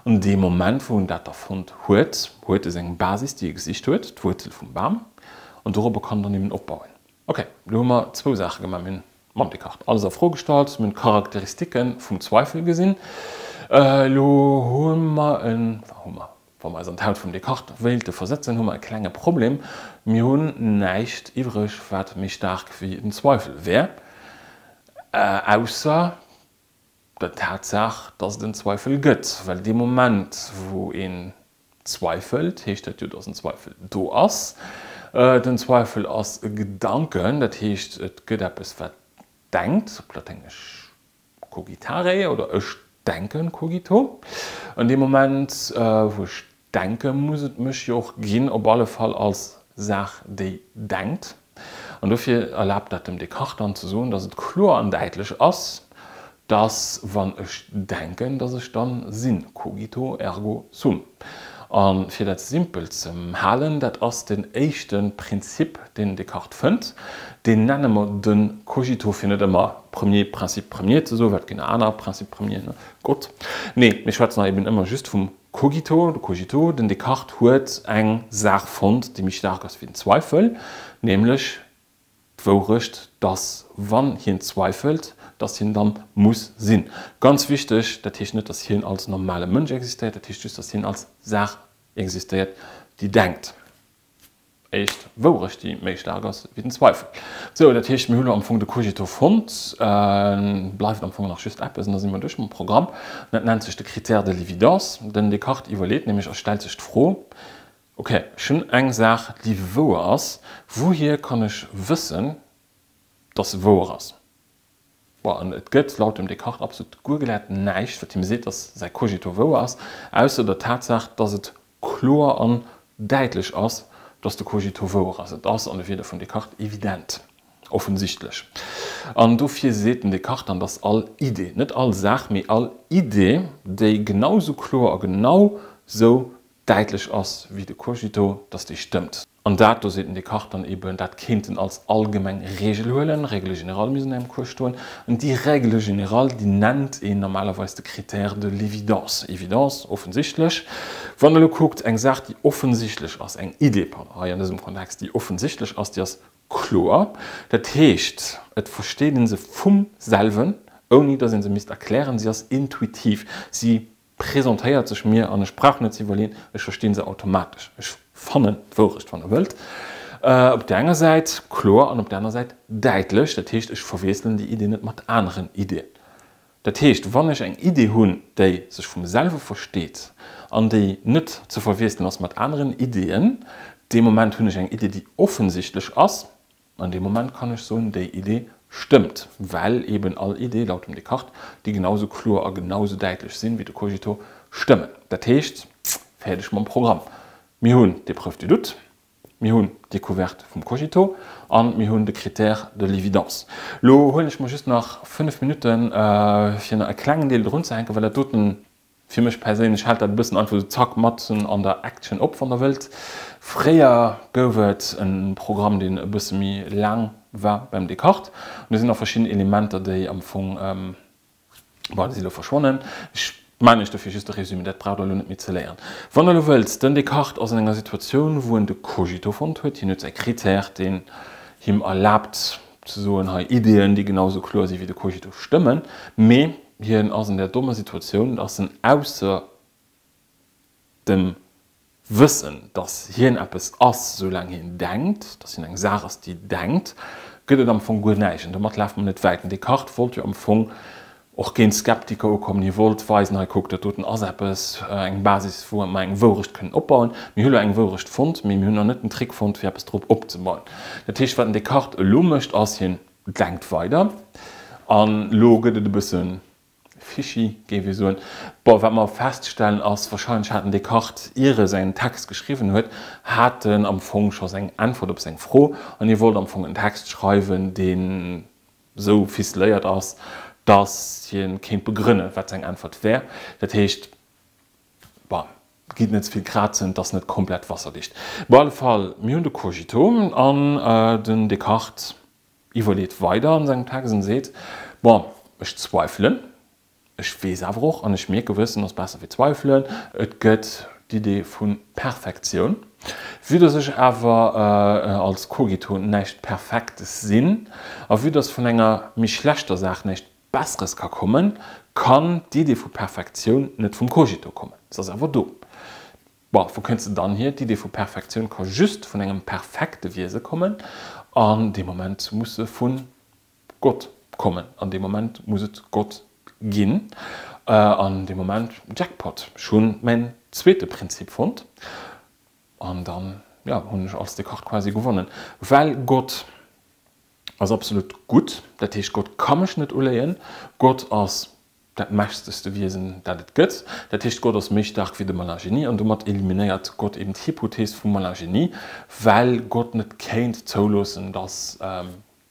An dee Moment, wou en dat da fonnt huet, huet e seng Basis, déi e gesicht huet, d'Wuerzel vum Bam, an dorobber kann en dann eben opbauen. Ok, lo hu mer zwou Saache gemaach. Mir hunn mam Descartes alles a Fro gestallt, mir hunn d'Charakteristike vum Zweifel gesinn. Elo hu mer en, enfin hu mer, wa mer eis an d'Haut vum Descartes wéilte versetzen, hu mer e klenge Problem, Mir hunn näischt iwwreg, wat méi staark wéi den Zweifel wär, ausser der Tatsaach, dass et en Zweifel gëtt. Well dee Moment, wou een Zweifelt, heescht dat jo, dass en Zweifel do ass. Den Zweifel ass e Gedanken, dat heescht, et gëtt eppes, wat denkt, op Laténgesch cogitare oder ech denken, cogito. An deem Moment, wou ech denken, muss et mech jo och ginn, op alle Fall als Saach, déi denkt. An dofir erlaabt dat dem Descartes dann ze soen, dass et kloer an däitlech ass, dass wann ech denken, dass ech dann sinn, cogito ergo sum. A fir dat simpel ze halen, dat ass den éischte Prinzip, deen Descartes fënnt, deen nenne mer de cogito, fir net ëmmer premier principe premier ze soen, well et ginn nach aner Principes premiers, ne, Gott, nee, mir schwätzen hei eben ëmmer just vum cogito, de cogito. Den Descartes huet eng Saach fonnt, déi méi staark ass wéi den Zweifel, nämlech d'Wourecht, dass wann hien zweifelt, dass hien dann muss sinn. Ganz wichteg, dat heescht net, dass hien als normale Mënsch existéiert, dat heescht just, dass hien als Saach existéiert, déi denkt. Éischt Wourecht, déi méi staark ass wéi den Zweifel. Sou, dat heescht, mir hu lo am Fong de Cogito fonnt. Bleift am Fong nach just eppes, an da si mer duerch mam Programm. Dat nennt sech de Critère de l'évidence. Den Descartes iwwerleet nämlech a stellt sech d'Fro, Ok, ech hunn eng Saach, déi wouer ass. Wouhier kann ech wëssen, dass se wouer ass? Bon, an et gëtt laut dem Descartes absolut guer glat näischt, wat him seet, dass säi Cogito wouer ass, ausser der Tatsaach, dass et kloer an däitlech ass, dass de Cogito wouer ass. Et ass, an de Wierder vum Descartes, evident, offensichtlech. An dofir seet den Descartes dann, dass all Idee, net all Saach, mee all Idee, déi genau sou kloer a genau sou däitlech ass wéi de Cogito, dass déi stëmmt. An dat, do seet den Descartes dann eben, dat kéint en als allgemeng Regel huelen, Règle générale misst an engem Cours stoen, an déi Règle générale, déi nennt een normalerweis de Critère de l'évidence. Évidence, offensichtlech. Wann Der elo kuckt, eng Saach, déi offensichtlech ass, eng Idee, pardon, hei an dësem Kontext, déi offensichtlech ass, déi ass kloer. Dat heescht, et versteet ee se vum selwen, ouni dass ee se misst erklären, si ass intuitiv, si presentéiert sech mir an ech brauch net ze iwwerleeën, ech verstinn se automatesch. Ech fannen d'Wourecht, wann Der wëllt, op där enger Säit kloer an op där aner Säit däitlech. Dat heescht, ech verwiesselen déi Idee net mat aneren Ideeën. Dat heescht, wann ech eng Idee hunn, déi sech vum selwe versteet an déi net ze verwiesselen ass mat aneren Ideeën, dee Moment hunn ech eng Idee, déi offensichtlech ass. An deem Moment kann ech soen, déi Idee stëmmt, well eben all Idee, laut dem Descartes, déi genau sou kloer a genau sou däitlech sinn wéi de Cogito, stëmmen. Dat heescht, fäerdeg mam Programm. Mir hunn d'Épreuve du doute, mir hunn d'Découverte vum Cogito a mir hunn de Critère de l'évidence. Lo huelen ech mer just nach 5 Minutten, fir nach e klengen Deel drunzehänken, well dat doten, Fir mech perséinlech hält dat e bëssen einfach esou zack matzen an der Action op, wann der wëllt. Fréier gouf et e Programm, deen e bësse méi laang war beim Descartes. An do sinn nach verschidden Elementer, déi am Fong, bon, déi si elo verschwonnen. Ech maachen iech dofir just e Résumé, dat braucht der elo net méi ze léieren. Wann der elo wëllt, den Descartes ass an enger Situatioun, wou en de Cogito fonnt huet. Hien huet säi Critère, deen him erlaabt ze soen, hei Ideeën, déi genau esou kloer si wéi de Cogito, stëmmen. Mee Hien ass an där dommer Situatioun, dass en ausser dem Wëssen, dass hien eppes ass, soulaang hien denkt, dass hien eng Saach ass, déi denkt, gëtt et am Fong guer näischt. An domat lafe mer net wäit. Den Descartes wollt jo am Fong och géint d'Skeptiker ukommen. Hie wollt weisen, hei kuckt, dat doten ass eppes, eng Basis, wou mer eng Wourecht kënnen opbauen. Mir hu lo eng Wourecht fonnt, mee mir hunn nach net den Trick fonnt, fir eppes drop opzebauen. Dat heescht, wat den Descartes elo mécht, ass, hien Denkt weider. An elo gëtt et e bësse fishy, géif ee soen. Bon, wat mer feststellen ass, wahrscheinlech hat den Descartes, ier e säin Text geschriwwen huet, hat en am Fong scho seng Äntwert op seng Fro an hie wollt am Fong en Text schreiwen, deen esou ficeléiert ass, datt hie kéint begrënne wat seng Äntwert wär. Dat heescht, bon, gitt net ze vill krazen, et ass net komplett wasserdicht. Op alle Fall, mir hunn de Cogito an den Descartes iwwerleet weider an sengem Text an seet, Bon, ech zweifelen, ech weess awer och an ech mierke, Wëssen ass besser wéi zweifelen, et gëtt d'Idee vu Perfektioun. Vue dass ech awer als Cogito näischt Perfektes sinn a vue dass vun enger méi schlechter Saach näischt Besseres ka kommen, kann d'Idee vu Perfektioun net vum Cogito kommen. Se ass awer do. Bon, wou kënnt se dann hier? D'Idee vu Perfektioun ka just vun engem perfekte Wiese kommen, an dee Moment muss se vu Gott kommen, an dee Moment muss et Gott ginn, an dee Moment, Jackpot, ech hu mäin zweete Prinzip fonnt, an dann, jo, hunn ech als Descartes quasi gewonnen, well Gott ass absolut gutt, dat heescht Gott ka mech net uléien, Gott ass dat mächtegste Wiesen dat et gëtt, dat heescht Gott ass méi staark wéi de Malin Génie an domat eliminéiert Gott eben d'Hypothees vum Malin Génie, well Gott net kéint zouloossen, datt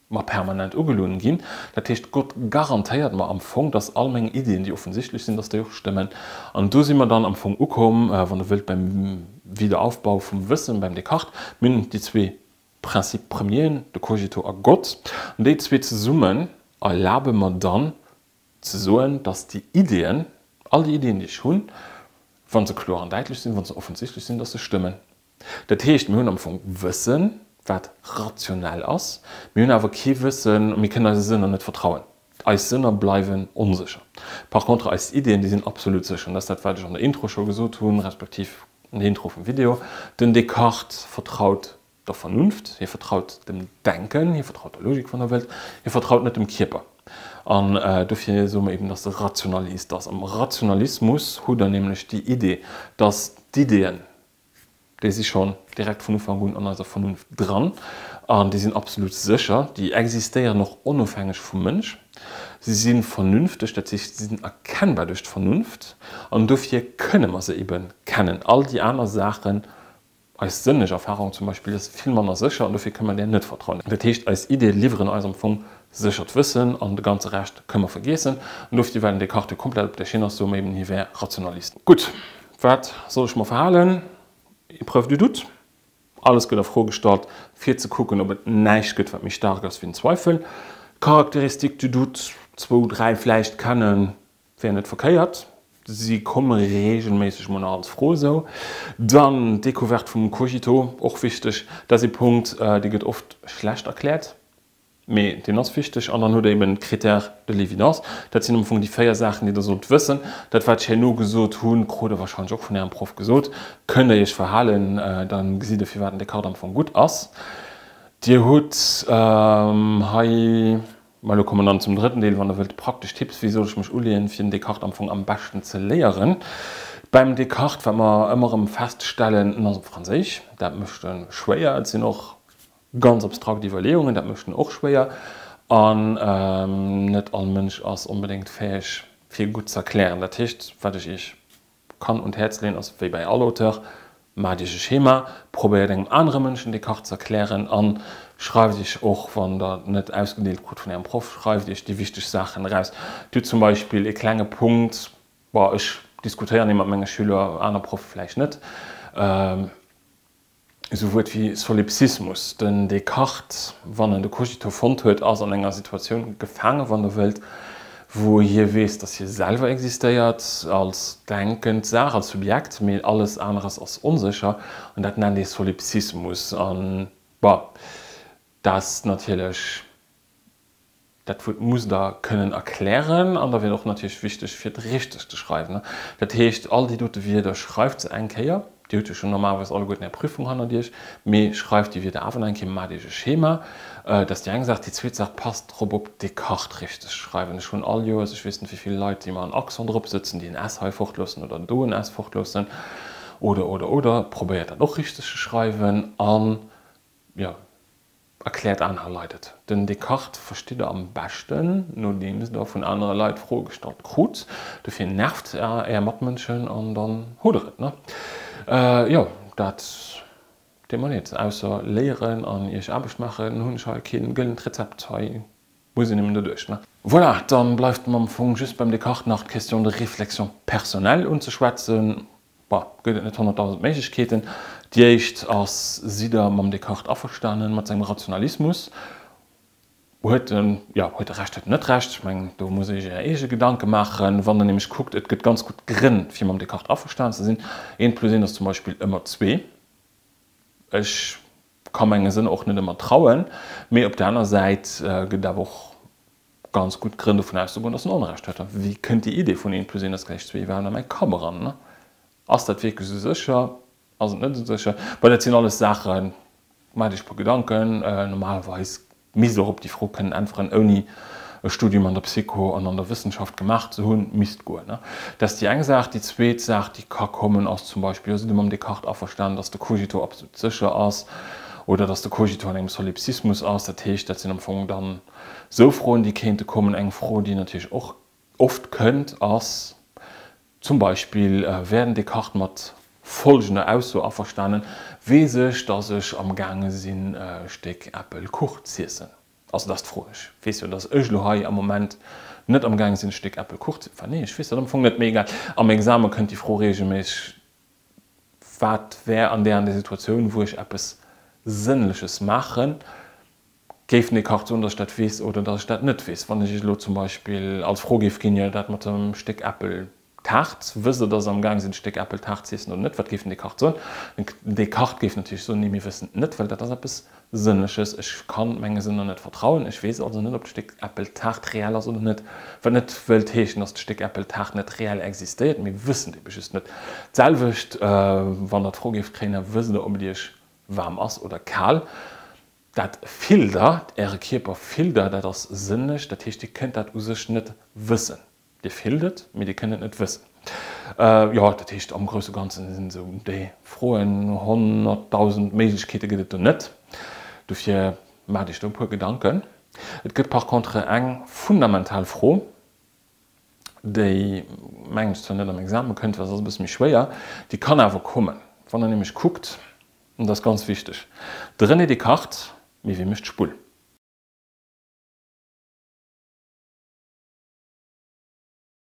mer permanent ugelunn ginn. Dat heescht Gott garantéiert mer am Fong, datt all meng Iddien, déi offensichtlech sinn, datt déi och stëmmen. An do si mer dann am Fong ukomm, wann Der wëllt, beim Wiederaufbau vum Wëssen, beim Descartes. Mir hunn déi zwee Principe premieren, de Cogito a Gott, an déi zwee zesummen erlabe mer dann ze soen, dass déi Ideeën, all déi Ideeën, déi ech hunn, wa se kloer an däitlech sinn, wa se offensichtlech sinn, dass se stëmmen. Dat heescht, mir hunn am Fong Wëssen, wat rationell ass, mir hunn awer kee Wëssen, mir kënnen eise Sënner net vertrauen. Eis Sënner bleiwen onsécher. Par contre eis Ideeën, déi sinn absolut sécher. An dat ass dat, wat ech an der Intro scho gesot hunn, respektiv an der Intro vum Video, Den Descartes vertraut der Vernunft, hie vertraut dem Denken, hie vertraut der Logik, wann Der wëllt, hie vertraut net dem Kierper. An dofir soe mer eben, dass e Rationalist ass. Am Rationalismus hutt Der nämlech déi Idee, dass d'Ideeën, déi si schonn direkt vun Ufank un an eiser Vernunft dran an déi sinn absolut sécher, déi existéieren och onofhängeg vum Mënsch, si si vernünfteg, dat heescht, si sinn erkennbar duerch d'Vernunft an dofir kënne mer se eben kennen. All déi aner Saachen. Eis sënnlech Erfahrung zum Beispill ass vill manner sécher an dofir kënne mer där net vertrauen. Dat heescht, eis Ideeë liwweren eis am Fong séchert Wëssen an de ganze Rescht kënne mer vergiessen. An dofir, well den Descartes jo komplett op där Schinn ass, soe mer eben, hie wär Rationalist. Gutt, wat soll ech mer verhalen? Épreuve du doute, alles gëtt a Fro gestallt, fir ze kucken, ob et näischt gëtt, wat méi staark ass wéi den Zweifel. Caractéristiques du doute, zwou, dräi vläicht kennen, Wär net verkéiert. Si komme regelméisseg mol nach als Fro esou. Dann d'Decouverte vum Cogito, och wichteg. Dat ass ee Punkt, dee gëtt oft schlecht erkläert, mee deen ass wichteg. An dann hutt Der eben d'Critères de l'évidence. Dat sinn am Fong déi 4 Saachen, déi Der sollt wëssen. Dat, wat ech herno gesot hunn, krut Der wahrscheinlech och vun Ärem Proff gesot. Kënnt Der Iech verhalen, da gesitt Der, firwat den Descartes am Fong gutt ass. Dir hutt hei. Mä elo komme mer dann zum drëtten Deel, wann Der wëllt, praktesch Tipps, wéi soll ech mech uleeën, fir den Descartes am Fong am beschten ze léieren. Beim Descartes, wat mer ëmmer erëm feststellen, en ass op Franséisch, dat mécht e schwéier. Et sinn och ganz abstrakt Iwwerleeungen, dat mécht en och schwéier. An net all Mënsch ass onbedéngt fäeg, fir gutt z'erklären. Dat heescht, wat ech Iech kann un d'Häerz leeën, ass wéi bäi all Auteur, Maacht iech e Schema, probéiert engem anere Mënsch den Descartes ze erklären a schreift iech och, wann der et net ausgedeelt krut vun ärem Proff, schreift iech déi wichteg Saachen eraus. Dir hutt zum Beispill e klenge Punkt, bon, ech diskutéieren dee mat menge Schüler, aner Proffe vläicht net, Esou Wuert wéi Solipsismus. Den Descartes, wann en de Cogito fonnt huet, ass an enger Situatioun gefaangen, wann Der wëllt, wou hie weess, datt hie selwer existéiert, als denkend Saach, als Subjekt, mee alles aneres ass onsécher. An dat nennt ee Solipsismus. An, bon, dat ass natierlech. Dat Wuert musst Der kënnen erklären an da wier et och natierlech wichteg, fir et richteg ze schreiwen. Dat heescht, all déi dote Wierder schreift se eng Kéier. Dir hutt jo schonn normalerweis alleguerten Är Prüfung hannert Iech, mee schreift déi Wierder awer nach eng Kéier, maacht Iech e Schema. Dat ass déi eng Saach. Déi zweet Saach, passt drop op, Descartes richteg ze schreiwen. Ech hunn all Joers, ech weess net wéi vill Leit, déi mer en Accent drop sëtzen, déi en s hei fortloossen oder do en s fortloossen oder, oder, oder. Probéiert dat och richteg ze schreiwen an, jo, Erkläert anere Leit et. Den Descartes verstitt der am beschten, nodeems der vun anere Leit Froe gestallt krut. Dofir nervt är Matmënschen an dann hutt der et, ne? Jo, dat deet mer leed. Ausser léieren an iech Aarbecht maachen hunn ech hei keen gëllent Rezept. Hei muss een nëmmen doduerch, ne? Voilà, dann bleift mer am Fong just beim Descartes nach d'Question de réflexion personnelle unzeschwätzen. Bon, gëtt et net 100.000 Méiglechkeeten. Déi éischt ass, Sidd Der mam Descartes averstanen, mat sengem Rationalismus? Huet en, jo, huet e Recht, huet en net Recht? Ech mengen, do musst Der Iech Är eege Gedanke maachen. Wann Der nämlech kuckt, et gëtt ganz gutt Grënn, fir mam Descartes averstanen ze sinn. Eent plus eent ass zum Beispill ëmmer zwee. Ech ka menge Sënner och net ëmmer trauen. Mee op der aner Säit gëtt et awer och ganz gutt Grënn dovun auszegoen, dass en Onrecht huet. Wéi kënnt déi Idee vun eent plus eent ass gläich zwee iwwerhaapt a mäi Kapp eran? Ass dat wierklech esou sécher? Ass et net esou sécher? Bon, dat sinn alles Saachen, maacht Iech e puer Gedanken. Normalerweis misst Der och op déi Fro kënnen äntweren, ouni e Studium an der Psycho an an der Wëssenschaft gemaach ze hunn. Misst goen. Dat ass déi eng Saach. Déi zweet Saach, déi ka kommen, ass zum Beispill, Sidd Der mam Descartes averstanen, dass de Cogito absolut sécher ass oder dass de Cogito an engem Solipsismus ass? Dat heescht, dat sinn am Fong dann Sou Froen, déi kéinte kommen. Eng Fro, déi natierlech och oft kënnt, ass zum Beispill, Wär den Descartes mat folgender Ausso averstanen, Weess ech, datt ech am gaange sinn, e Stéck Äppelkuch z'iessen? Also dat ass d'Fro. Ech weess jo, datt ech elo hei am Moment net am gaange sinn, e Stéck Äppelkuch ze. Enfin, nee, ech weess dat am Fong net, mee egal. Am Exame kënnt déi Fro reegelméisseg, Wat wär an där an där Situatioun, wou ech eppes Sënnleches maachen, Géif den Descartes soen, datt ech dat weess oder datt ech dat net weess? Wann ech Iech elo zum Beispill als Fro géif ginn, jo, dat mat dem Stéck Äppeltaart, wësst Der, datt Der am Gaang sidd, e Stéck Äppeltaart z'iessen oder net? Wat géif den Descartes soen? Den Descartes géif natierlech soen, Nee, mir wëssen et net, well dat ass eppes Sënnleches. Ech kann menge Sënner net vertrauen. Ech weess also net, ob d'Stéck Äppeltaart reell ass oder net. Wat net wëllt heeschen, datt d'Stéck Äppeltaart net reell existéiert. Mir wëssen et ebe just net. D'selwecht, wann Der d'Fro géift kréien, Wësst Der, ob et Iech waarm ass oder kal? Dat fillt der, Äre Kierper fillt der, dat ass sënnlech, dat heescht, Dir kënnt dat u sech net wëssen. Dir fillt et, mee Dir kënnt et net wëssen. Jo, dat heescht, am grousse Ganzen sinn esou déi Froen, 100.000 Méiglechkeete gëtt et do net. Dofir maacht Iech do e puer Gedanken. Et gëtt par contre eng fundamental Fro, déi, mengen ech, zwar net am Examen kënnt, well se ass e bësse méi schwéier, déi kann awer kommen. Wann Der nämlech kuckt. Dat ass ganz wichteg. De René Descartes, mee wie mécht d'Spull?